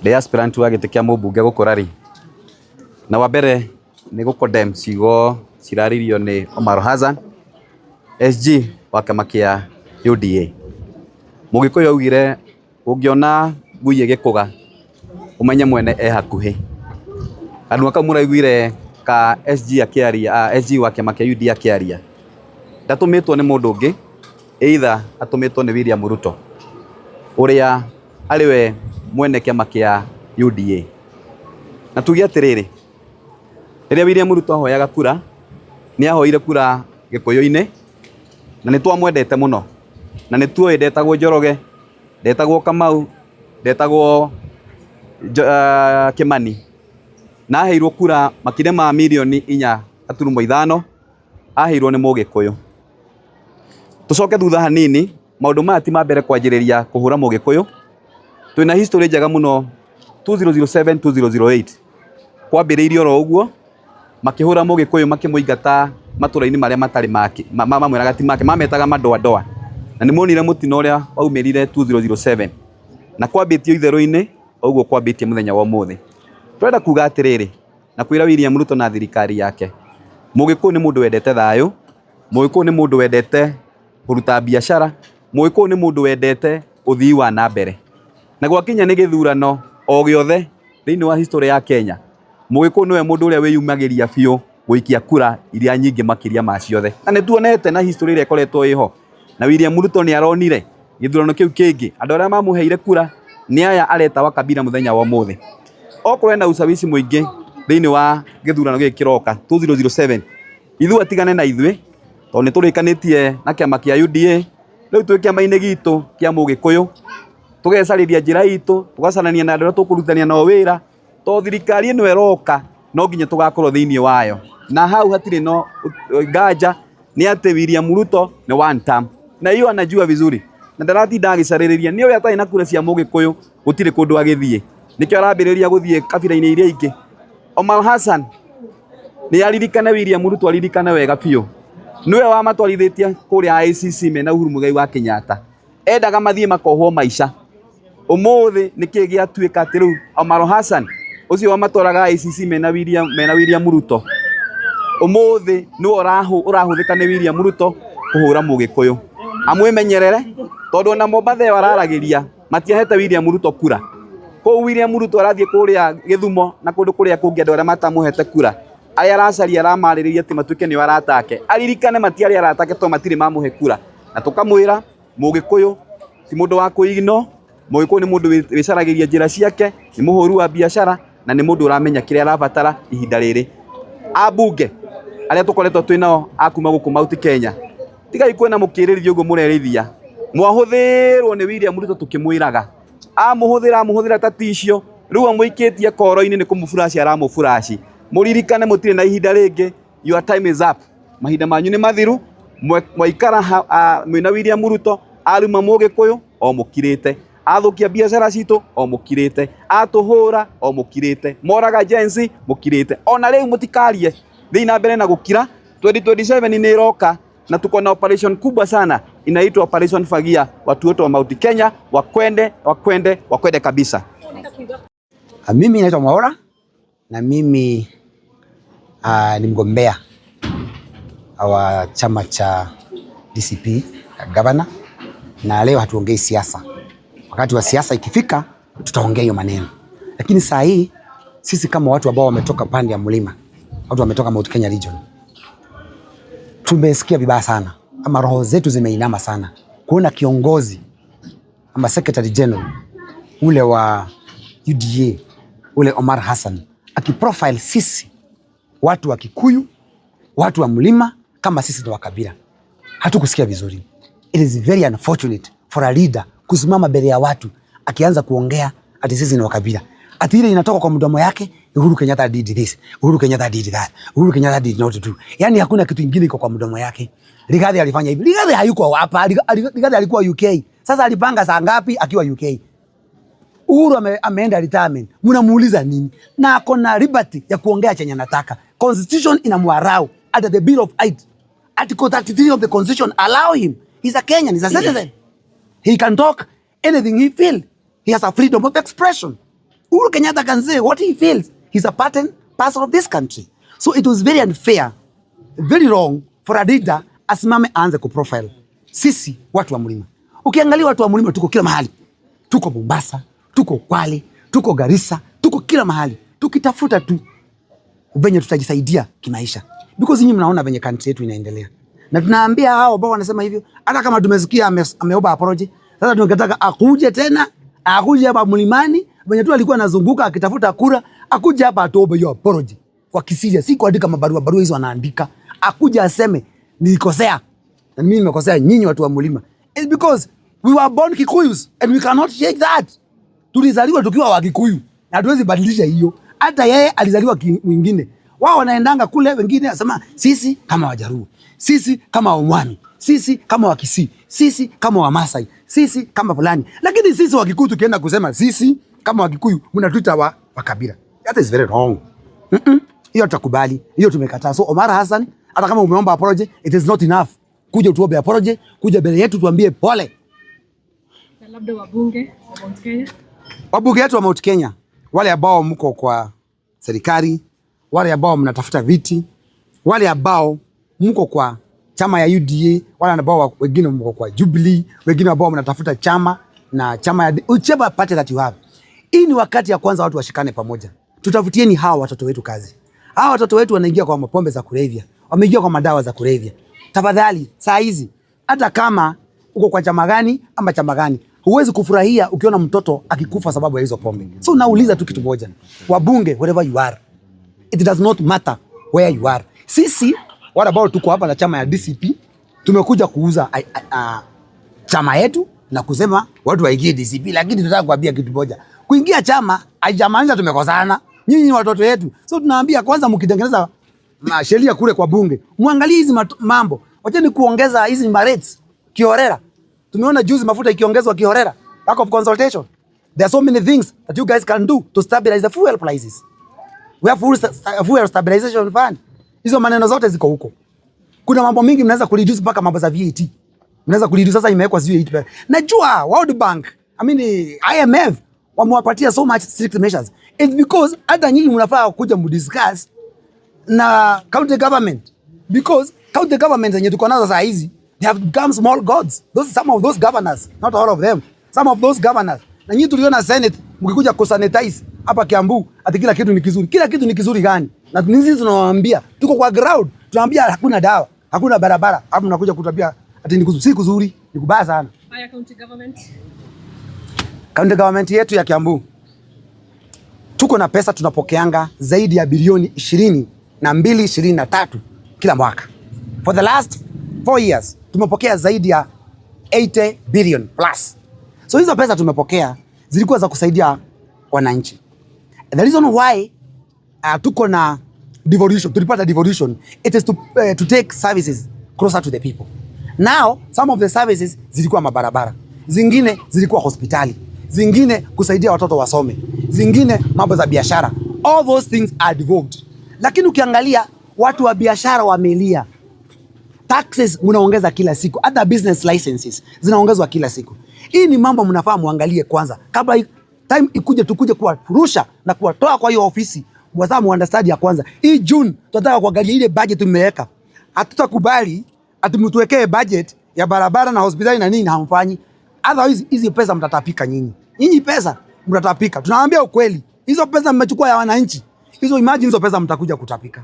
Ndĩ aspirant wa gĩtĩ kĩa mũmbunge gũkũ Rari. Na wa mbere nĩ gũ condemn ciugo ciraririo nĩ Omar Hassan, SG wa kĩama kĩa UDA. Mũgĩkũyũ augire ũngĩona ngui ĩgĩkũga ũmenye mwene e hakuhĩ. Kanua kau mũraiguire ka SG akĩaria, SG wa kĩama kĩa UDA akĩaria ndatũmĩtwo nĩ mũndũ ũngĩ, either atũmĩtwo nĩ William Ruto ũrĩa arĩ we mwene kĩama kĩa UDA. Na tuge atĩrĩrĩ, rĩrĩa William Ruto ahoyaga kura, nĩ ahoire kura Gĩkũyũ-inĩ, na nĩ twamwendete mũno, na nĩ tuoĩ ndetagwo Njoroge, ndetagwo Kamau, ndetagwo Kimani, na aheirwo kura makĩria ma mirioni 4.5, aheirwo nĩ Mũgĩkũyũ. Tũcoke thutha hanini, maũndũ maya ti ma mbere kwanjĩrĩria kũhũra Mũgĩkũyũ. Twĩna history njega mũno 2007 2008 kwambĩrĩirie oro ũguo, makĩhũra Mũgĩkũyũ, makĩmũingata matũra-inĩ marĩa matarĩ make, mamwĩraga ti make, mametaga madoadoa, na nĩ muonire mũtino ũrĩa waumĩrire 2007, na kwambĩtio itherũ-inĩ ũguo kwambĩtie mũthenya wa ũmũthĩ. Tũrenda kuga atĩrĩrĩ, na kwĩra William Ruto na thirikari yake, Mũgĩkũyũ nĩ mũndũ wendete thayũ, Mũgĩkũyũ nĩ mũndũ wendete kũruta biacara, Mũgĩkũyũ nĩ mũndũ wendete ũthii wa na mbere. Na gwakinya nĩ gĩthurano o gĩothe thĩinĩ wa history ya Kenya, Mũgĩkũyũ nĩwe mũndũ ũrĩa wĩyumagĩria biũ gũikia kura iria nyingĩ makĩria ma ciothe. Na nĩ tuonete na history ĩrĩa ĩkoretwo ĩho. Na William Ruto nĩ aronire gĩthurano kĩu kĩngĩ, andũ arĩa mamũheire kura nĩ aya areta wa kabila mũthenya wa ũmũthĩ. Okorwo ena ushawishi mũingĩ thĩinĩ wa gĩthurano gĩkĩ kĩroka 2007, ithuĩ atigane na ithuĩ, tondũ nĩ tũrĩkanĩtie na kĩama kĩa UDA. Rĩu twĩ kĩama-inĩ gitũ kĩa Mũgĩkũyũ, tũgecarĩria njĩra itũ, tũgacarania na andũ arĩa tũkũrutithania nao wĩra, tondũ thirikari ĩno ĩroka no nginya tũgakorwo thĩinĩ wayo. Na hau hatirĩ no nganja nĩ atĩ William Ruto nĩ one term, na hiyo anajua vizuri, na ndaratinda agĩcarĩrĩria. Nĩ ũrĩa atarĩ na kura cia Mũgĩkũyũ, gũtirĩ kũndũ agĩthiĩ, nĩkĩo arambĩrĩria gũthiĩ kabira-inĩ iria ingĩ. Omar Hassan nĩ aririkane, William Ruto aririkane wega biũ, nĩwe wamatwarithĩtie kũrĩa ICC mena Uhuru Muigai wa Kenyatta, endaga mathiĩ makohwo maica. Ũmũthĩ nĩkĩ gĩatuĩka atĩ rĩu Omar Hassan ũcio wamatwaraga ICC mena William Ruto, ũmũthĩ nĩwe ũrahũthĩka nĩ William Ruto kũhũra Mũgĩkũyũ? Amwĩmenyerere, tondũ ona Mombatha ĩyo araragĩria matiahete William Ruto kura. Kũu William Ruto arathiĩ kũrĩa Gĩthumo na kũndũ kũrĩa kũngĩ, andũ arĩa matamũhete kura, arĩa aracaria aramarĩrĩria atĩ matuĩke nĩo aratake, aririkane matiarĩ aratake tondũ matirĩ mamũhe kura. Na tũkamwĩra Mũgĩkũyũ ti mũndũ wa kũigno. Mũgĩkũyũ nĩ mũndũ wĩcaragĩria njĩra ciake, nĩ mũhũri wa biacara, na nĩ mũndũ ũramenya kĩrĩa arabatara ihinda rĩrĩ. Ambunge arĩa tũkoretwo twĩ nao a kuma gũkũ Mount Kenya, tigai kuona mũkĩrĩrithia ũguo mũrerĩithia. Mwahũthĩrwo nĩ William Ruto, tũkĩmwĩraga amũhũthĩra, amũhũthĩra ta ticio, rĩu amũikĩtie koro-inĩ nĩ kũmũburaci aramũburaci. Mũririkane mũtirĩ na ihinda rĩngĩ, your time is up, mahinda manyu nĩ mathiru. Mwaikara mwĩna William Ruto, aruma Mũgĩkũyũ o mũkirĩte, athũkia biacara citũ o mũkirĩte, atũhũra o mũkirĩte, moraga Gen Z mũkirĩte. Ona rĩu mũtikarie, thiĩ na mbere na gũkira. 2027 nĩ ĩroka, na tuko na operation kubwa sana inaitwa Operation Fagia. Watu wote wa Mount Kenya wakwende, wakwende, wakwende kabisa. Mimi naitwa Mwaura na mimi ni mgombea wa chama cha DCP governor, na leo hatuongei siasa. Wakati wa siasa ikifika, tutaongea hiyo maneno, lakini saa hii sisi kama watu ambao wametoka pande ya mlima, watu wametoka Mount Kenya region, tumesikia vibaya sana, ama roho zetu zimeinama sana kuona kiongozi ama secretary general ule wa UDA, ule Omar Hassan, akiprofile sisi watu wa Kikuyu, watu wa mlima kama sisi ndo wa kabila. Hatukusikia vizuri. It is very unfortunate for a leader kusimama mbele ya watu akianza kuongea ati sisi ni wa kabila. Ati ile inatoka kwa mdomo yake, "Uhuru Kenyatta did this, Uhuru Kenyatta did that, Uhuru Kenyatta did not do." Yani hakuna kitu kingine iko kwa mdomo yake. Rigathi alifanya hivi. Rigathi hayuko hapa. Rigathi alikuwa UK. Sasa alipanga saa ngapi akiwa UK? Uhuru ameenda retirement. Mnamuuliza nini? Na ako na liberty ya kuongea chenye anataka. Constitution inamuallow under the Bill of Rights. Article 33 of the Constitution allow him. He's a Kenyan, he's a citizen. He can talk anything he feel. He has a freedom of expression. Uhuru Kenyatta can say what he feels. He's a part and parcel of this country. So it was very unfair, very wrong for a leader asimame aanze kuprofile sisi watu wa mlima. Ukiangalia watu wa mlima tuko kila mahali, tuko Mombasa, tuko Kwale, tuko Garissa, tuko kila mahali tukitafuta tu venye tutajisaidia kimaisha, because nyinyi mnaona venye country yetu inaendelea, na tunaambia hao ambao wanasema hivyo, hata kama tumesikia ameomba apology, sasa tungetaka akuje tena, akuje hapa mlimani venye tu alikuwa anazunguka akitafuta kura, akuje hapa atuombe hiyo apology kwa kisija, si kuandika mabarua barua hizo anaandika, akuje aseme nilikosea na mimi nimekosea nyinyi watu wa mlima. It's because we were born Kikuyus and we cannot shake that. Tulizaliwa tukiwa Wakikuyu na hatuwezi badilisha hiyo. Hata yeye alizaliwa mwingine. Wao wanaendanga kule, wengine asema sisi kama Wajaruo, sisi kama Wamwami, sisi kama Wakisii, sisi kama Wamasai, sisi kama fulani. Lakini sisi Wakikuyu tukienda kusema sisi kama Wakikuyu, mnatuita wa kabila. That is very wrong. Hiyo tutakubali, hiyo tumekataa. So Omar Hassan, hata kama umeomba apology, it is not enough. Kuja tuombe apology, kuja mbele yetu tuambie pole. Na labda wabunge wa Mount Kenya. Wabunge wetu wa Mount Kenya, wale ambao mko kwa serikali, wale ambao mnatafuta viti, wale ambao mko kwa chama ya UDA, wale ambao wengine mko kwa Jubilee, wengine ambao mnatafuta chama na chama ya whichever party that you have. Hii ni wakati ya kwanza watu washikane pamoja. Tutafutieni hawa watoto wetu kazi. Hawa watoto wetu wanaingia kwa mapombe za kulevya, wameingia kwa madawa za kulevya. Tafadhali saa hizi hata kama uko kwa chama gani ama chama gani, huwezi kufurahia ukiona mtoto akikufa sababu ya hizo pombe. So nauliza tu kitu moja, wabunge, wherever you are, it does not matter where you are. Sisi wale ambao tuko hapa na chama ya DCP tumekuja kuuza chama yetu na kusema watu waingie DCP, lakini tunataka kuambia kitu moja, kuingia chama haijamaanisha tumekosana. Nyinyi ni watoto wetu, so tunaambia kwanza, mkitengeneza sheria kule kwa bunge muangalie hizi mambo, wacheni kuongeza hizi rates kiholela. Tumeona juzi mafuta ikiongezwa kiholela, lack of consultation. There are so many things that you guys can do to stabilize the fuel prices. We have fuel stabilization fund. Hizo maneno zote ziko huko. Kuna mambo mingi mnaweza kureduce mpaka mambo za VAT. Mnaweza kureduce, sasa imewekwa sijui 8. Najua World Bank, I mean IMF wamewapatia so much strict measures. It's because hata nyinyi mnafaa kuja mdiscuss na county government, because county government zenye tuko nazo saa hizi, they have become small gods. Those, some of those governors, not all of them, some of those governors. Na nyinyi tuliona Senate mkikuja kusanitize hapa Kiambu ati kila kitu ni kizuri. Kila kitu ni kizuri gani? Na sisi tunawaambia tuko kwa ground, tunawaambia hakuna dawa, hakuna barabara, hapo mnakuja kutuambia ati ni kuzuri. Si kuzuri, ni kubaya sana. Haya, county government. County government yetu ya Kiambu tuko na pesa tunapokeanga zaidi ya bilioni 22, 23 kila mwaka. For the last 4 years tumepokea zaidi ya 80 billion plus. So hizo pesa tumepokea zilikuwa za kusaidia wananchi. And the reason why tuko na devolution, tulipata devolution, it is to take services closer to the people. Now some of the services zilikuwa mabarabara, zingine zilikuwa hospitali, zingine kusaidia watoto wasome, zingine mambo za biashara. All those things are devolved. Lakini ukiangalia watu wa biashara wamelia, taxes mnaongeza kila siku, hata business licenses zinaongezwa kila siku. Hii ni mambo mnafaa muangalie kwanza kabla time ikuje tukuje kuwafurusha na kuwatoa kwa hiyo ofisi. Mwaza muunderstand ya kwanza. Hii June tunataka kuangalia ile budget tumeweka. Hatutakubali ati mtuwekee budget ya barabara na hospitali na nini hamfanyi. Otherwise hizi pesa mtatapika nyinyi. Nyinyi pesa mtatapika. Tunawaambia ukweli. Hizo pesa mmechukua ya wananchi. Hizo, imagine hizo pesa mtakuja kutapika.